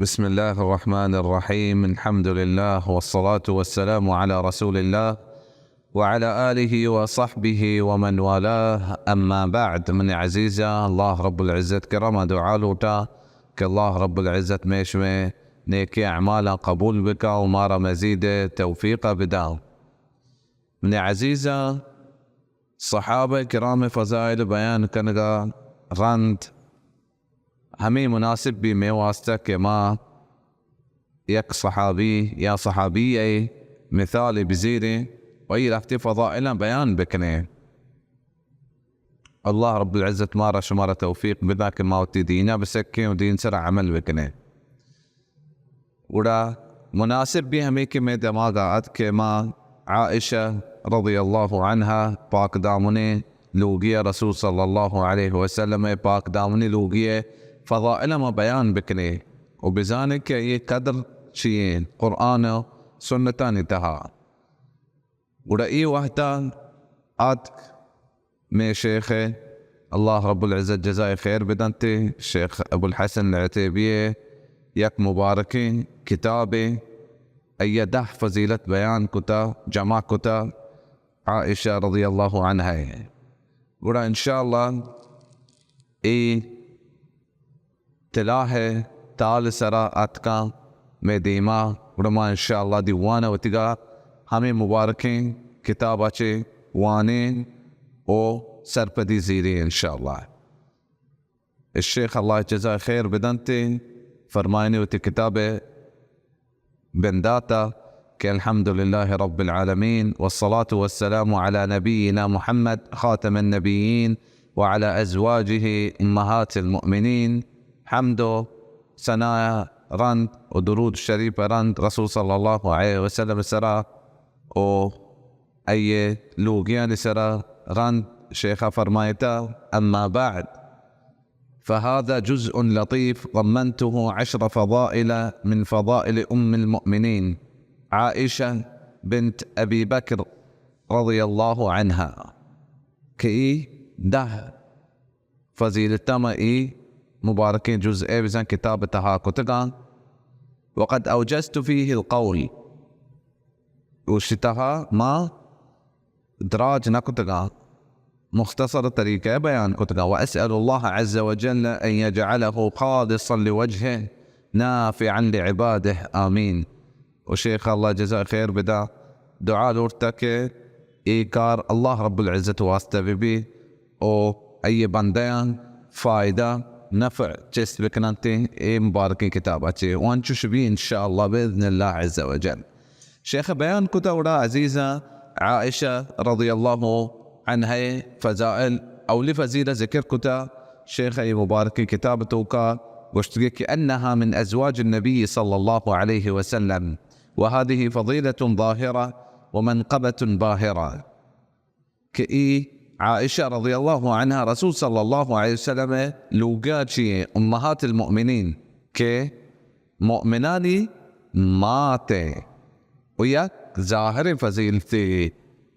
بسم الله الرحمن الرحيم. الحمد لله والصلاة والسلام على رسول الله وعلى آله وصحبه ومن والاه. أما بعد. من عزيزة، الله رب العزة كرم دعاء لوٹا کہ اللہ رب العزة میشمے نیکیں اعمالاں قبول بکا و مارا مزید توفیق بدا. من عزیزاں، صحابہ کرام فضائل بیان کنگا رند ہمیں مناسب بی مے واسطہ کہ ما یک صحابی یا صحابی ء مثال بزیریں و ای رفتے فضائلاں بیان بکنیں. اللہ رب العزت مارا شمارا توفیق بدا کہ ما وتی دینا بسکیں و دین سرا عمل بکنیں. گڑا مناسب بی ہمیں کہ مئے دماغا ات کہ ما عائشہ رضی اللہ عنہا پاک دامنیں لوگی ء، رسول صلی اللہ علیہ وسلم ء پاک دامنی لوگی ء فضائل ما بیان بکنیں و بزانیں کہ یہ قدر چی ایں قرآن و سنتانی تہا. گڑا اے وہدا آتک مئے شیخ ء، اللہ رب العزت جزائے خیر بدنت، شیخ ابو الحسن العتیبی ء یک مبارکیں کتابے، آئی ء دہ فضیلت بیان کتا، جمع کتا عائشہ رضی اللہ عنہا ء. گڑا انشاءاللہ اے تلاہ ء تال سرا اتکاں مئے دیما، گڑا ما انشاءاللہ دیوان ء وتیگا ہمے مبارکیں کتاب ء چہ وانیں و سرپدی زیریں انشاءاللہ. الشیخ اللہ جزائے خیر بدنت، فرمائنی وتی کتاب ء بنداتا کہ الحمد لله رب العالمين والصلاة والسلام على نبينا محمد خاتم النبيين وعلى أزواجه أمهات المؤمنين. حمد و ثنا رند و درود شریف رند رسول صلی اللہ علیہ وسلم سرا و ای لوگیانی سرا رند. شیخا فرمائتا، أما بعد، فهذا جزء لطيف ضمنته عشر فضائل من فضائل أم المؤمنين عائشة بنت أبي بكر رضي الله عنها. کہ ای دہ فضیلتاں ما ای مبارکیں جزء ء بزاں کتاب ء تہا کتگاں. وقد أوجزت فيه القول، گوشی تہا ما دراج نہ کتگاں، مختصر طریقہ ء بیان کتگاں. وأسأل الله عز وجل أن يجعله خالصا لوجهه نافعا لعباده، آمين. و شیخ اللہ جزا خیر بدا، دعا لوٹتا کہ اے کار اللہ رب العزت واسطہ بہ بی و ای بندیاں فائدہ نفع چست بکننت اے مبارکیں کتاب ء چہ، و انچوش بی انشاءاللہ باذن اللہ عز وجل. شیخ بیان کتا گڑا عزیزاں عائشہ رضی اللہ عنہا فضائل، اولی فضیلہ ذکر کتا. شیخ ای مبارکیں کتاب توکا گوشتگی کہ أنها من أزواج النبي صلى الله عليه وسلم، وهذه فضيلة ظاهرة ومنقبة باهرة. کہ ای عائشہ رضی اللہ عنہا رسول صلی اللہ علیہ وسلم ء لوگا چی ایں، امہات المؤمنین، کہ مؤمنانی مات ء، و یک ظاہر فضیلتے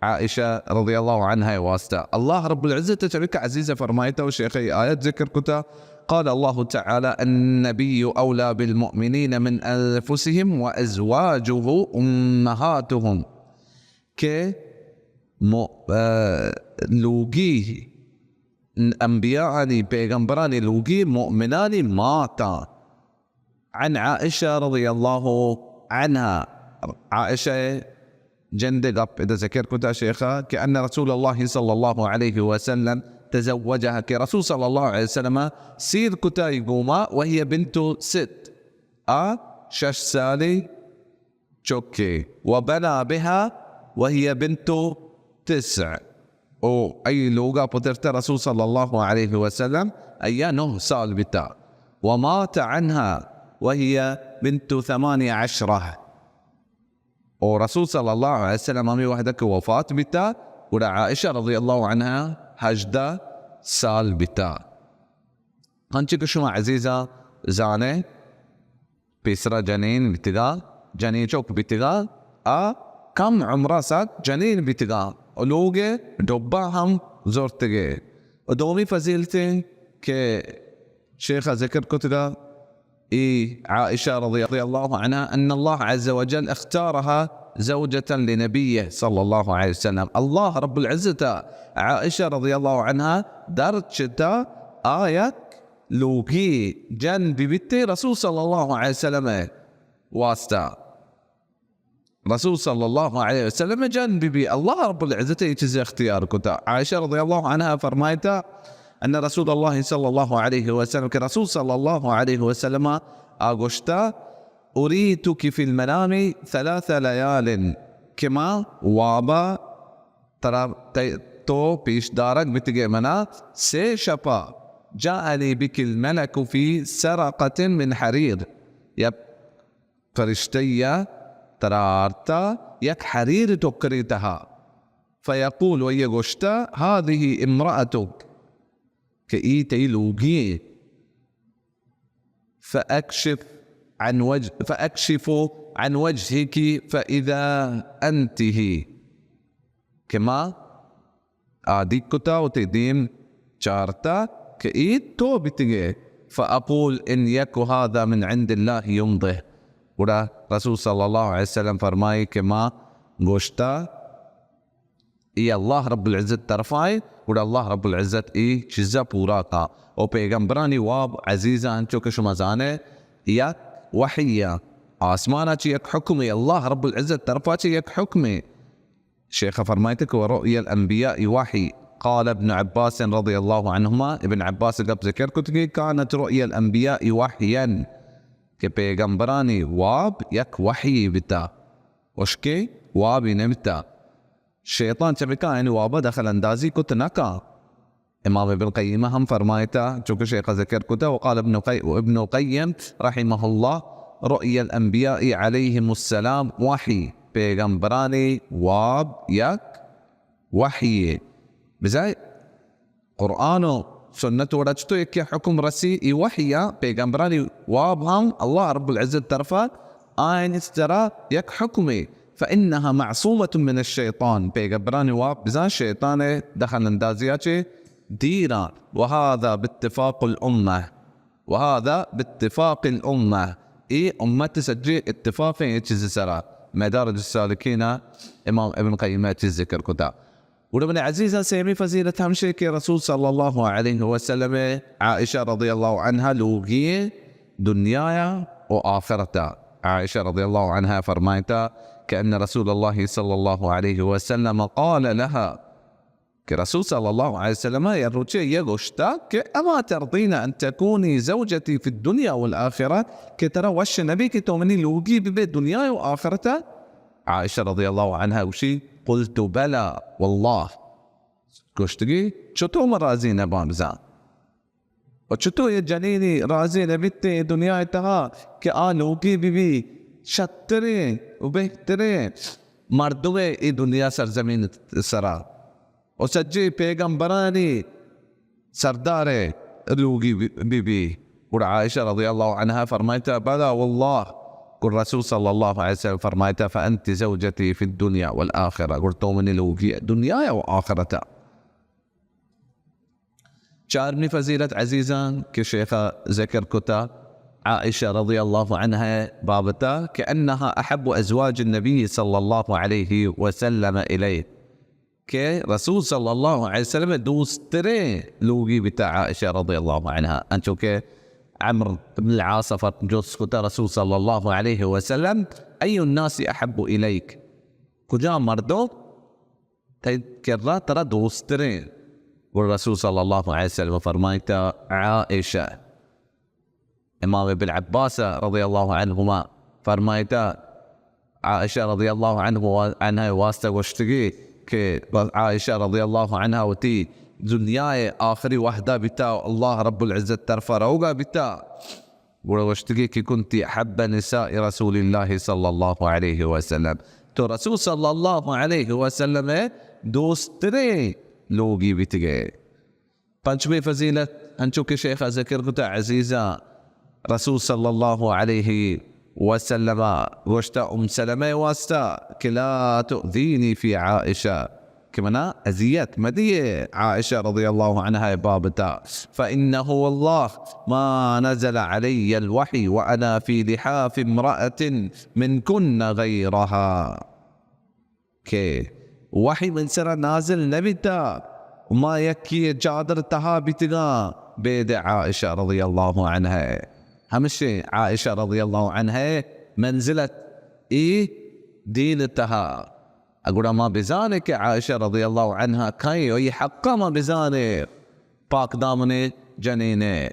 عائشہ رضی اللہ عنہا واسطہ. اللہ رب العزت چمیک عزیز فرمائتا و شیخ ای آیت ذکر کتا، قال الله تعالى: النبي أولى بالمؤمنين من أنفسهم وأزواجه أمهاتهم. کہ مو-، آ، لوگی انبیاءانی، پیغمبرانی لوگی مؤمنانی ماتاں. عن عائشہ رضی اللہ عنہا، عائشہ جند گپ ادا ذکر کتا شیخا کہ أن رسول الله صلى الله عليه وسلم تزوجها، کہ رسول صلی اللہ علیہ وسلم سیر کتا ای گوما، وهي بنت ست، آ شش سالی چکے، وبنى بها وهي بنت تسع، او ای لوگا پترتا رسول صلی اللہ علیہ وسلم ایا نہ سال بیتا، ومات عنها وهي بنت ثمان عشرة، او رسول صلی اللہ علیہ وسلم ہمیں وحدہ کہ وفات بیتا، گڑا عائشہ رضی اللہ عنہا ہژدہ سال بیتا. ہنچی کہ شما عزیزاں زانے، پیسرا جنین بیتگا، جنین چک بیتگا، آ کم عمرا سک جنین بیتگا و لوگ ڈبا ہم زرتگے. و دومی فضیلتیں کہ شیخ ذکر کتگا، اي عائشة رضي الله عنها أن الله عز وجل اختارها زوجة لنبيه صلى الله عليه وسلم. الله رب العزة عائشة رضي الله عنها درچتا آيك لوگي جن ببتي رسول صلى الله عليه وسلم واسطة. رسول صلى الله عليه وسلم جن ببي، الله رب العزة اي چيز اختيار كتا. عائشة رضي الله عنها فرمائتا أن رسول الله صلى الله عليه وسلم، کہ رسول صلى الله عليه وسلم آ گوشتا، أريتك في المنام ثلاث ليال، کہ ما وابا ترا ت-، تو پیش دارگ بتگے منا سے شپا، جاءني بك الملك في سرقة من حرير، يا فرشتہ ءَ ترا آرتا یک حریر ٹکرے تہا، فیقول، و یہ گوشتا، هذه امرأتك، کہ ای تئی لوگی ایں، فأكشف عن وجه، فأكشف عن وجهك فإذا أنت هي، کہ ما آ دیک کتا، وتی دیم چارتا کہ اے تو بیتگے. فأقول إن يك هذا من عند الله يمضه. گڑا رسول صلی اللہ علیہ وسلم فرمائی کہ ما گوشتا، اے اللہ رب العزت طرفائے، گڑا اللہ رب العزت اے چیزا پورا کا. او پیغمبرانی واب عزیزاں، انچو کہ شما زانے، یک وحی آسمانا چہ یک حکمے، اللہ رب العزت طرفا چہ یک حکمے. شیخ فرمائیت کہ ورؤيا الأنبياء وحي. قال ابن عباس رضي الله عنهما، ابن عباس گپ ذکر کت کہ كانت رؤيا الأنبياء وحيا، کہ پیغمبرانی واب یک وحی بتا، اشکے وابی نبتا. شیطان چہ بکا یعنی وابا دخل اندازی کت نکا. امام ابن قیمہ ہم فرمائتا، چونکہ شیخ ذکر کتا، وقال ابن قی-، ابن القیم رحمہ اللہ، رؤيا الأنبياء عليهم السلام وحي، پیغمبرانی واب یک وحی. بزاں قرآن و سنت وڑا چطور یکی حکم رسی، ای وحی، پیغمبرانی واب ہم اللہ رب العزت طرفا آئین سرا یک حکمے. فإنها معصومة من الشيطان، پیغمبرانی واب بزاں شیطان دخل اندازیا چے دیرا. وهذا باتفاق الأمة، وهذا باتفاق الأمة، اے امت سجے اتفاق ایں اے چیز سرا. مدارج السالکین امام ابن قیمہ چیز ذکر کتا. گڑا من عزیزاں، سیمی فضیلت ہمشے کہ رسول صلی اللہ علیہ وسلم عائشہ رضی اللہ عنہا لوگی دنیا و آخرتا. عائشہ رضی اللہ عنہا فرمائتا کہ أن رسول الله صلى الله عليه وسلم قال لها، کہ رسول صلی اللہ علیہ وسلم یا روچے یہ گوشتا کہ أما ترضين أن تكوني زوجتي في الدنيا والآخرة، کہ ترا وش نبی کہ تو منی لوگی ببے دنیا و آخرتا؟ عائشہ رضی اللہ عنہا گوشی، قلت بلى والله، گوشتگی، چطو من راضی نباں بزاں؟ و چطو یہ جنینی راضی نبیتے دنیا تہا کہ آ لوگی ببی شتریں و بہتریں مردمے ای دنیا سرزمین سرا و سجی پیغمبرانی سردارے لوگی ببی؟ گڑا عائشہ رضی اللہ عنہا فرمائتا، بلى والله. گڑا رسول صلی اللہ علیہ وسلم فرمائتا، فأنت زوجتي في الدنيا والآخرة، گڑا تو منی لوگی دنیا و آخرتا. چارمی فضیلت عزیزاں کہ شیخا ذکر کتا عائشہ رضی اللہ عنہا بابتا کہ أنها أحب أزواج النبي صلى الله عليه وسلم إليه، کہ رسول صلی اللہ علیہ وسلم دوستریں لوگی بتا عائشہ رضی اللہ عنہا، انچو کہ عمرو بن العاص فر-، جست کتا رسول صلی اللہ علیہ وسلم، أي الناس أحب إليك، کجا مردم تئی کرا ترا دوستریں؟ گڑا رسول صلی اللہ علیہ وسلم فرمائتا، عائشہ. امام ابن عباس رضی اللہ عنہما فرمائتا، عائشہ رضی اللہ عنہ، عنہ واسطہ گوشتگی کہ عائشہ رضی اللہ عنہ وتی دنیا آخری وحدہ بیتا، اللہ رب العزت طرفا روگا بیتا. گڑا گوشتگی کہ كنت أحب نساء رسول الله صلى الله عليه وسلم، تو رسول صلی اللہ علیہ وسلم دوستریں لوگی بیتگے. پنچمی فضیلت، انچو کہ شیخا ذکر کتا عزیزاں، رسول صلی اللہ علیہ وسلم گوشتا ام سلمہ واسطہ کہ لا تؤذيني في عائشة، کہ منا اذیت مدیے عائشہ رضی اللہ عنہا بابتا، فإنه والله ما نزل علي الوحي وأنا في لحاف امرأة منكن غيرها، کہ وحی من سرا نازل نہ بیتا، ما یکی چادر تہا بیتگاں، بید عائشہ رضی اللہ عنہا۔ ہمشیں عائشہ رضی اللہ عنہا منزلت ای دین تہا۔ گڑا ما بزانیں کہ عائشہ رضی اللہ عنہا کئیں، و ای حقا ما بزانیں پاک دامنیں جنینے۔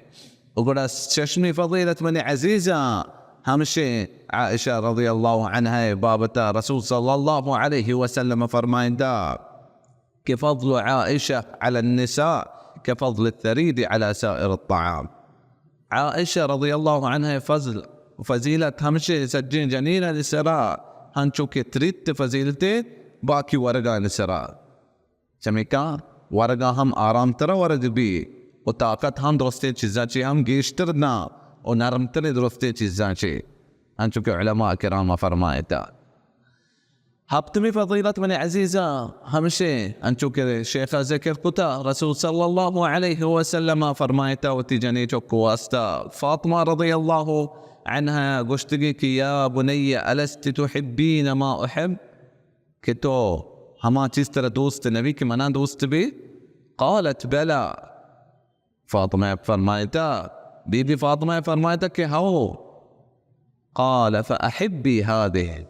و گڑا ششمی فضیلت منی عزیزاں ہمشیں عائشہ رضی اللہ عنہا بابتا رسول صلی اللہ علیہ وسلم فرمائندہ کہ فضل عائشہ علی النساء كفضل الثريد على سائر الطعام۔ عائشہ رضی اللہ عنہا فضل، فضیلت ہمشیں سجیں جنینانی سرا ہنچو کہ تریت فضیلتے باقی ورگانی سرا۔ چمیکا ورگا ہم آرام تر ورگ بی و طاقت ہم درستیں چیزاں چی ہم گیشتر داں و نرمتریں درستیں چیزاں چی، انچو کہ علماء کرام فرمائتا۔ ہپتمی فضیلت منی عزیزاں ہمشیں، انچو کہ شیخ ذکر کتا، رسول صلی اللہ علیہ وسلم فرمائتا وتی جنی چکو واسطہ، فاطمہ رضی اللہ عنہا گوشتگی کہ یا بنی الست تحبین ما احب، کہ تو ہما چیز ترا دوست نبی کہ منا دوست بی؟ قالت بلی۔ فاطمہ فرمائتا، بی بی فاطمہ فرمائتا کہ ہو۔ قال فأحبي هذه،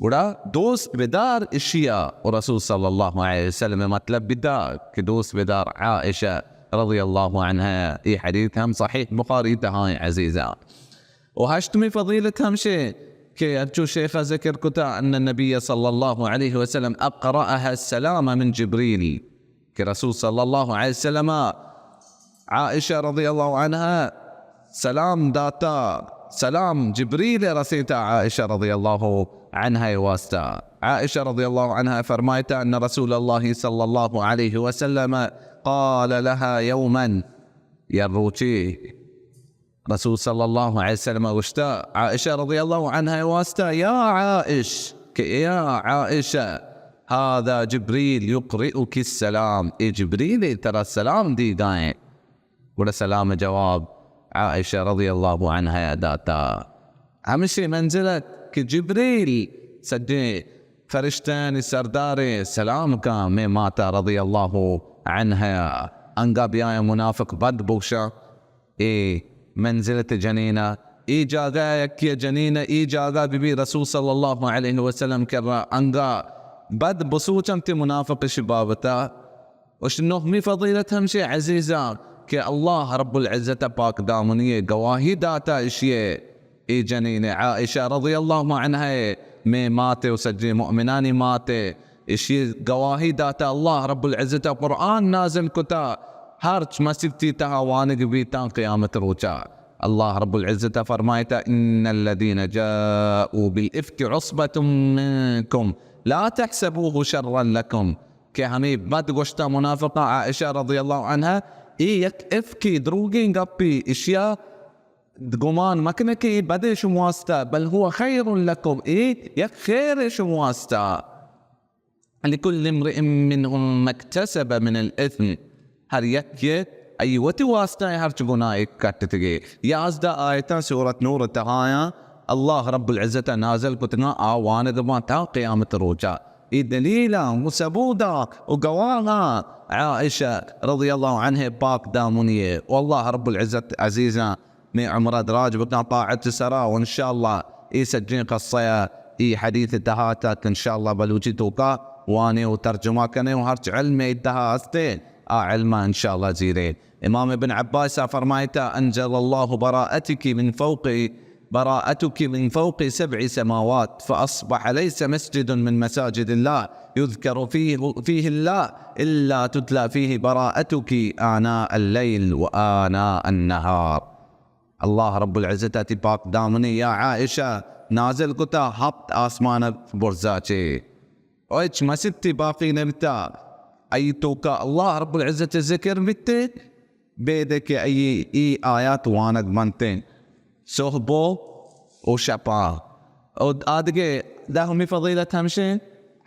گڑا دوست بدار اشیا۔ و رسول صلی اللہ علیہ وسلم مطلب بدا کہ دوست بدار عائشہ رضی اللہ عنہا۔ یہ حدیث ہم صحیح بخاری تہائیں عزیزاں۔ و ہشتمی فضیلت ہمشے کہ انچو شیخ ذکر کتا، ان النبی صلی اللہ علیہ وسلم اقرأها السلام من جبریل، کہ رسول صلی اللہ علیہ وسلم عائشہ رضی اللہ عنہا سلام داتا، سلام جبریل رسیتا عائشہ رضی اللہ عنہا واسطہ۔ عائشہ رضی اللہ عنہا فرمائتا ان رسول اللہ صلی اللہ علیہ وسلم قال لها يوما، یا روچی رسول صلی اللہ علیہ وسلم گوشتا عائشہ رضی اللہ عنہا واسطہ، یا عائش، کہ یا عائشہ، هذا جبريل يقرئك السلام، اے جبریل ترا سلام دیگائیں۔ گڑا سلام جواب عائشہ رضی اللہ عنہا داتا۔ ہمشی منزلت کہ جبریل سجیں فرشتہانی سرداریں سلام کاں مئے ماتا رضی اللہ عنہا۔ انگا بیائیں منافق بد بگشاں اے منزلت جنینا، اے جاگہ یکی جنینا، اے جاگہ بی بی رسول صلی اللہ علیہ وسلم کرا انگا بد بسوچنت منافق اشی بابتا۔ اش نہمی فضیلت ہمشی عزیزاں کہ اللہ رب العزت پاک دامنی گواہی داتا اشی اے جنین عائشہ رضی اللہ عنہا مئے مات و سجیں مؤمنانی مات، اشی گواہی داتا۔ اللہ رب العزت قرآن نازل کتا، ہرچ مسیتی تہا وانگ بیتاں قیامت روچا۔ اللہ رب العزت فرمائتا، ان الذين جاءوا بالافك عصبة منكم لا تحسبوه شرا لكم، کہ ہمے بد گوشتا منافقاں عائشہ رضی اللہ عنہا، اے یک افکی، دروگیں گپی، اشیا گمان مکنے کہ اے بدے شما واسطہ، بل هو خير لكم، اے یک خیر شما واسطہ۔ لكل امرئ منهم ما اكتسب من الاثم، ہر یکے ای وتی واسطہ ہرچ گناہ کٹتگے۔ یازدہ آیتاں سورت نور تہایاں اللہ رب العزت نازل کتگاں، آ وانگ باں تا قیامت روچا۔ اے دلیلاں و ثبوتاں و گواہاں عائشہ رضی اللہ عنہا پاک دامنی اے۔ و اللہ رب العزت عزیزاں مئے عمرا دراج بکاں طاعت سرا، و انشاءاللہ اے سجیں قصہ ء اے حدیث تہا تک انشاءاللہ بلوچی توکا وانے و ترجمہ کنے و ہرچ علم اے تہا ہستے آ علم انشاءاللہ زیرے۔ امام ابن عباس فرمائتا، انزل الله براءتك من فوق، براءتك من فوق سبع سماوات، فأصبح ليس مسجد من مساجد الله يذكر فيه، فيه الله إلا تتلى فيه براءتك آناء الليل وآناء النهار۔ اللہ رب العزت ء تئی پاک دامنی یا عائشہ نازل کتا ہپت آسمان ء برزا چے۔ و ہچ مسیتی باقی نہ بیتا۔ ای توکا اللہ رب العزت ء ذکر بیتے، بیدے کہ ای، ای آیات وانگ منتے۔ صحب و شپا۔ و آدگے دہمی فضیلت ہمشے،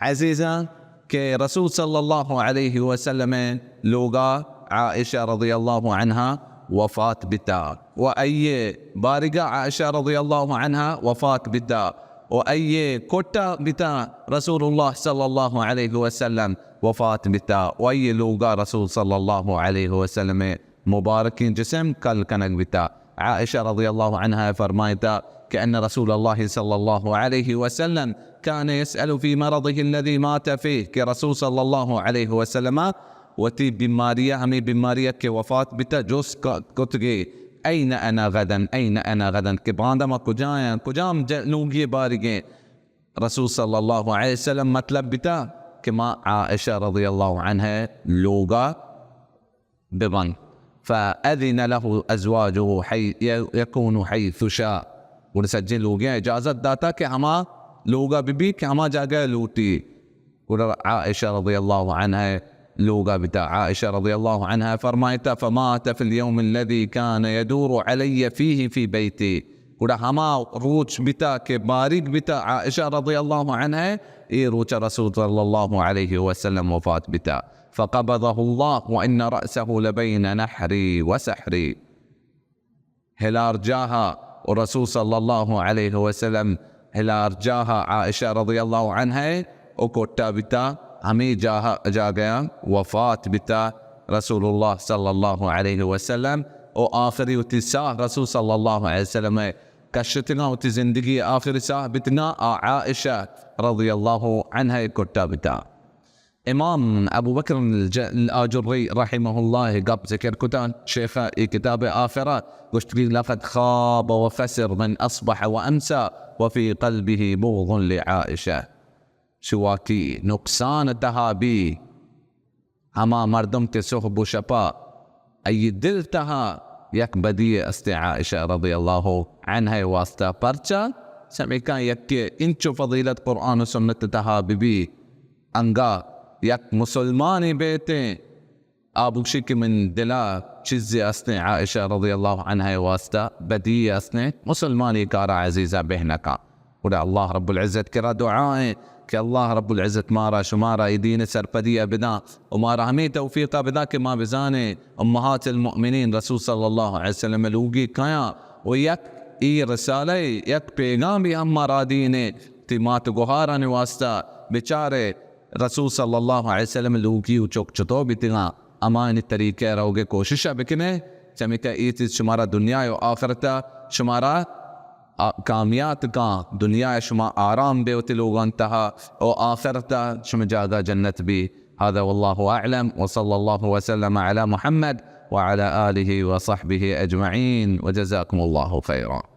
عزیزاں، کہ رسول صلی اللہ علیہ وسلم ءِ لوگا عائشہ رضی اللہ عنہا وفات بتا و آئی بارگا عائشہ رضی اللہ عنہا وفات بتا و آئی کٹا بتا، رسول اللہ صلی اللہ علیہ وسلم وفات بتا و آئی لوگا رسول صلی اللہ علیہ وسلم مبارکیں جسم کل کنگ بیتا۔ عائشہ رضی اللہ عنہا فرمائتا کہ ان رسول اللہ صلی اللہ علیہ وسلم كان يسأل في مرضه الذي مات فيه، کہ رسول صلی اللہ علیہ وسلم وتی بیماری، ہمیں بیماری کہ وفات بیتا، جست ک-، کتگے، أين أنا غدا، أين أنا غدا، کہ باندا ما کجایاں، کجام ج-، لوگی بارگیں۔ رسول صلی اللہ علیہ وسلم مطلب بیتا کہ ما عائشہ رضی اللہ عنہا لوگا ببن۔ فأذن له أزواجه حي-، ي-، يكون حيث شاء۔ گڑا سجیں لوگیاں اجازت داتا کہ ہما لوگا ببی کہ ہما جاگہ لوٹی۔ گڑا عائشہ رضی اللہ عنہا لوگا بتا۔ عائشہ رضی اللہ عنہا فرمائتا، فمات في اليوم الذي كان يدور علي فيه في بيتي۔ گڑا ہما روچ بتا کہ باریگ بتا عائشہ رضی اللہ عنہا، اے روچ رسول صلی اللہ علیہ وسلم وفات بتا۔ فقبضه الله وإن رأسه لبين نحري وسحري۔ ہلار جاہا و رسول صلی اللہ علیہ وسلم ہلار جاہا عائشہ رضی اللہ عنہا و کٹا بتا، ہمیں جاہا، جاگہا وفات بتا رسول اللہ صلی اللہ علیہ وسلم و آخری وتی ساہ رسول صلی اللہ علیہ وسلم کشتگاں، وتی زندگی آخری ساہ بتگاں، آ عائشہ رضی اللہ عنہا کٹا بتا۔ امام ابو بکر الج-، الآجری رحمہ اللہ گپ ذکر کتا، شیخ ای کتاب آخرہ گوشتگی، لقد خاب وخسر من أصبح وأمسى وفي قلبه بغض لعائشة۔ شواکی نقصان تہا بی ہما مردم کہ صحب و شپا ای دل تہا یک بدی استیں عائشہ رضی اللہ عنہا واسطہ۔ پرچا؟ چمیکا یک انچو فضیلت قرآن و سنت تہا ببی، انگا یک مسلمانے بیتیں، آ بگشی کہ من دلا چیزے استیں عائشہ رضی اللہ عنہا واسطہ بدی استیں، مسلمانی کارا عزیزا بہ نکا۔ گڑا اللہ رب العزت کرا دعا ایں کہ اللہ رب العزت مارا شمارا اے دین سرپدی ء بداں و مارا ہمے توفیق ء بداں کہ ما بزانیں امہات المؤمنین رسول صلی اللہ علیہ وسلم لوگی کیاں و یک اے رسالہ ء یک پیغام بھی ہم ما را دینے تی مات گوہارانی واسطہ بچارے رسول صلی اللہ علیہ وسلم لوگی و چک چتو بیتگاں۔ ہمایانی طریقہ ء روگ ء کوشش ء بکنے، چمیکہ اے چیز شمارا دنیا ء آخرت ء شمارا آ-، کامیات کاں، دنیا ء شما آرام بے وتی لوگان تہا و آخرت ء شما جاگہ جنت بی۔ هذا والله أعلم وصلى الله وسلم على محمد وعلى آله وصحبه أجمعين وجزاكم الله خيرا۔